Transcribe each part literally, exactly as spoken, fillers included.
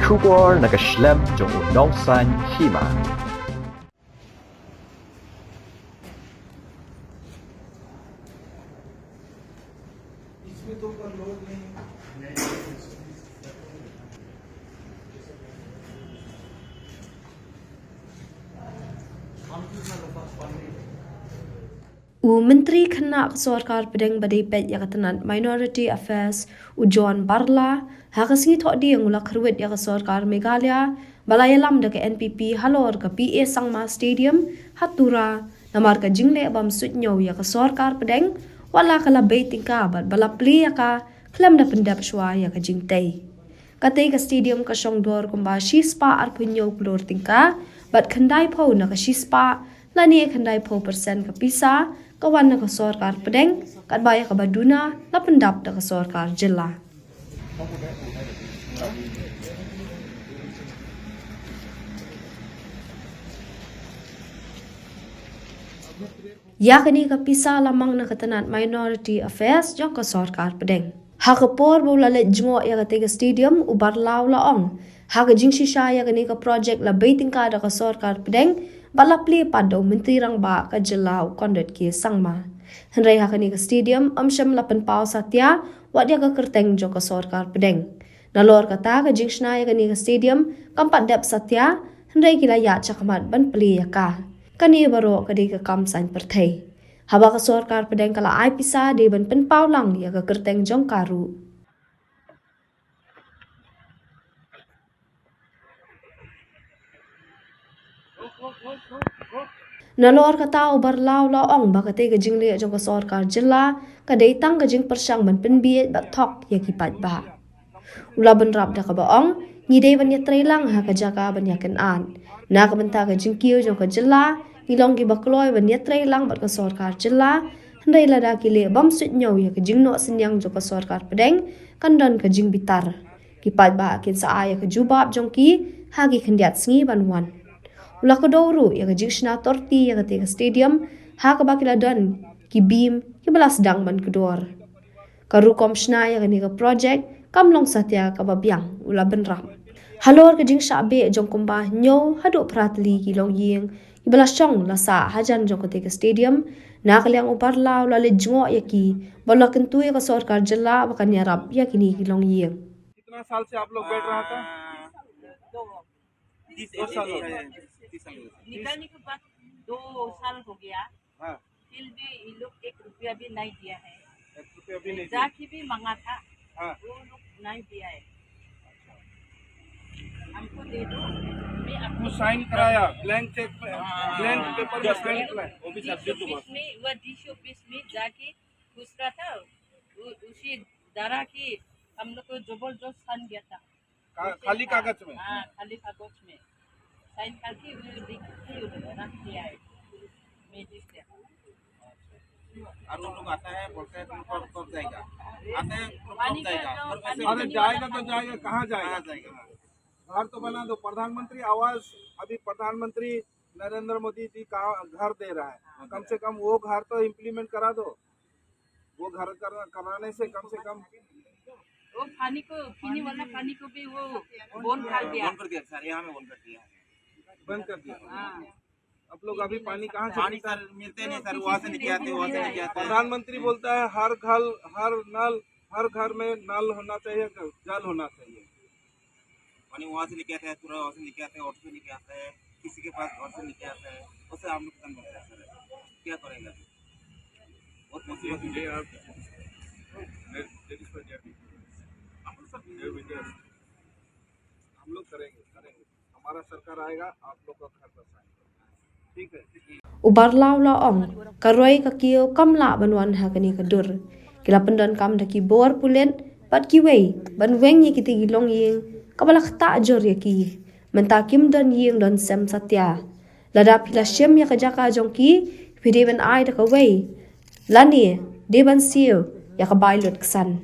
Khubor na ka shlem jong u nongsan hima. U Myntri Khynnah ka Sorkar Pdeng ba dei peit ïa ka tnat Minority Affairs, u John Barla, ha ka sngi Thohdieng u la khyrwit ïa ka Sorkar Meghalaya ba la ïalam da ka N P P halor ka P A Sangma Stadium ha Tura, namar ka jingleh bym suidñiew ïa ka Sorkar Pdeng, wat la ka la bei tyngka bad ba la plie ïa ka khlem da pyndep shuwa ïa ka jingtei. Katei ka stadium ka shong dor kumba shispah arphew hynñiew klur tyngka, bad khyndaiphew na ka shispah, lane khyndaiphew percent ka pisa ka wan na ka Sorkar Pdeng, katba ïa kaba duna la pyndap da ka Sorkar Jylla. Ïa kane ka pisa la mang na ka tnat Minority Affairs jong ka Sorkar Pdeng. Ha ka por ba u la leit jngoh ïa katei ka stadium, u Barla u la ong, ha ka jingshisha ïa kane ka projek la bei tyngka da ka Sorkar Pdeng, bad la plie pat da u Myntri Rangbah ka Jylla u Conrad K Sangma. Hynrei ha kane ka stadium ym shym la pynpaw satia wat ïa ka kyrteng jong ka Sorkar Pdeng. Nalor kata, ka jingshna ïa kane ka stadium kam pat dep satia, hynrei ki la ïaid shakhmat ban plie ïa ka. Kane baroh ka dei ka kam saiñ pyrthei. Haba ka Sorkar Pdeng ka la ai pisa, dei ban pynpaw lang ïa ka kyrteng jong ka ruh. Nalor kata, u Barla u la ong ba katei ka jingleh jong ka Sorkar Jylla ka dei tang ka jingpyrshang ban pynbiej bad thok ïa ki paidbah. U la bynrap da kaba ong, ngi dei ban ïatreilang ha ka jaka ban ïakynad. Na ka bynta ka jingkiew jong ka Jylla, ngi long kiba kloi ban ïatreilang bad ka Sorkar Jylla, hynrei lada ki leh bym suidñiew ïa ka jingnoh synñiang jong ka Sorkar Pdeng, kan don ka jingbitar. Ki paidbah kin sa ai ïa ka jubab jong ki ha ki khyndiat sngi ban wan. U la kdew ruh ïa ka jingshna torti ïa katei ka stadium, ha kaba ki la don ki beam kiba la sdang ban kdor. Ka rukom shna ïa kane ka projek kam long satia kaba biang, u la bynrap. Halor ka jingshah beh jong kumba hynñiew haduh phra tylli ki longïing kiba la shong la sah hajan jong katei ka stadium, na ka liang u Barla u la leit jngoh ïa ki bad u la kyntu ïa ka Sorkar Jylla ba kan ïarap ïa kine ki longïing. कितना साल से आप लोग बैठ रहा था? दो, तीस दो साल हो गए। तीस साल हो गए। निकालने के बाद दो साल हो गया। हाँ। फिर भी ये लोग एक रुपया भी नहीं दिया है। एक रुपया भी नहीं दिया। जाके भी मांगा था, हाँ। वो लोग नहीं दिया है। हमको दे दो, मैं आपको वो साइन कराया, ब्लैंक चेक पे, हाँ, ब्लैंक पेपर में साइन कराया। वो भी सब्जेक्ट हुआ। डीसी ऑफिस में, वो डीसी ऑफिस में जाके पूछ रहा था, उ-, उसी डरा कि हम लोग को जबरदस्त छान गया था। का-, खाली कागज में? हाँ, खाली कागज में। साइन करके वो लिख के रख दिया है मजिस्ट्रेट। और वो लोग आता है, बोलते हैं, "तुम कब, कब जाएगा?" आते हैं, "तुम कब पानी का जाएगा?" जो और वैसे पानी अरे, का जो जाएगा तो जाएगा, कहाँ जाएगा? कहाँ जाएगा? घर तो बना दो, प्रधानमंत्री आवास, अभी प्रधानमंत्री नरेंद्र मोदी जी का घर दे रहा है, कम से कम वो घर तो इम्प्लीमेंट करा दो। वो घर कर-, कराने से कम से कम वो पानी को, पीने वाला पानी को भी वो बंद कर दिया। बंद कर दिया सर, यहाँ में बंद कर दिया। बंद कर दिया। हाँ। आप लोग अभी पानी कहाँ से पानी पीते हैं? सर मिलते नहीं सर, वहाँ से लेके आते हैं, वहाँ से लेके आते हैं। प्रधानमंत्री बोलता है हर घर, हर नल, हर घर में नल होना चाहिए, जल होना चाहिए। पानी वहाँ से लेके आते हैं, पूरा वहाँ से लेके आते हैं, ऑटो से लेके आते हैं, किसी के पास घर से लेके आते हैं, उससे हम लोग खत्म करते हैं सर। क्या करेगा? बहुत मुसीबत है। ये आप ले-, लेडीज पर दिया भी। हम लोग सब ये विंडो हम लोग करेंगे, करेंगे। हमारा सरकार आएगा, आप लोग का घर बसाएंगे। ठीक है? U Barla u la ong, ka roi ka kiew kam lah ban wan ha kane ka dur. Ki la pyndonkam da ki bor pulit bad kiwei ban weng ïa kitei ki longïing kaba la ktah jur ïa ki. Mynta kim don ïing don sem satia. Lada phi la shim ïa ka jaka jong ki, phi dei ban ai da kawei. Lane dei ban siew ïa ka bai lut ksan.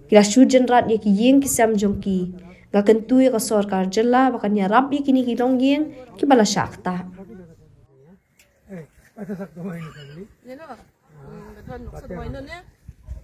Ki la shu jynrat ïa ki ïing ki sem jong ki. Nga kyntu ïa ka sorkar jylla ba kan ïarap ïa kine ki longïing kiba la shah ktah.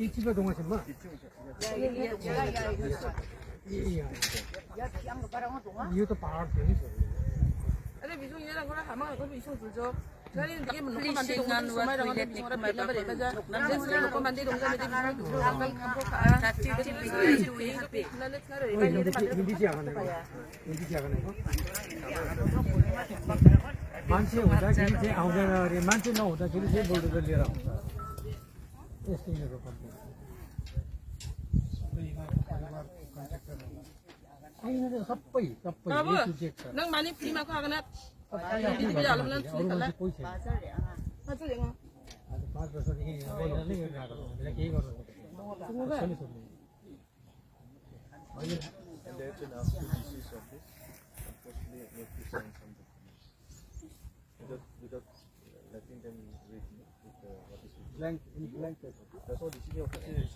ये चीज का दूंगा सिम्मा। ये, ये, ये, ये। ये तो पहाड़ थे नहीं सर। अरे, बिजू ये रंग वाला हमारा को बिजू जो। Please, ngan wat kuy let ni kumai ba ka. Thirty, thirty, thirty. Hindi siya ka na. Hindi siya ka na. Manse hoda kiri se aung re, manse na hoda kiri se bulldozer le raha. Yes, sir. Ai, na sappai, sappai. Babu, nang mani prima ko agana. Hindi bila alam lang sila kala. Pasu denga. Pasu denga. And they have been asked to D C's office. Unfortunately, I need to sign some documents. Without, without letting them read, no? With, uh, what is it? Blank, in blank paper. That's what D C office is.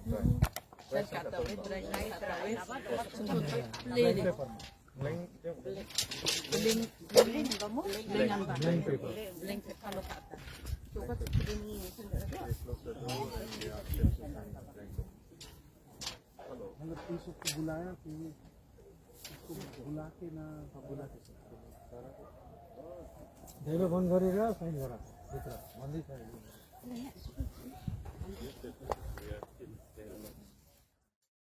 Blank. Blank paper. Blank, blank paper. Blank paper. They close the door and they ask them to sign blank paper. मतलब, पुलिस उसको बुलाया कि उसको बुला के ना, बुला के। दे दो, फोन करेगा, साइन करा, दूसरा, मंदिर साइड।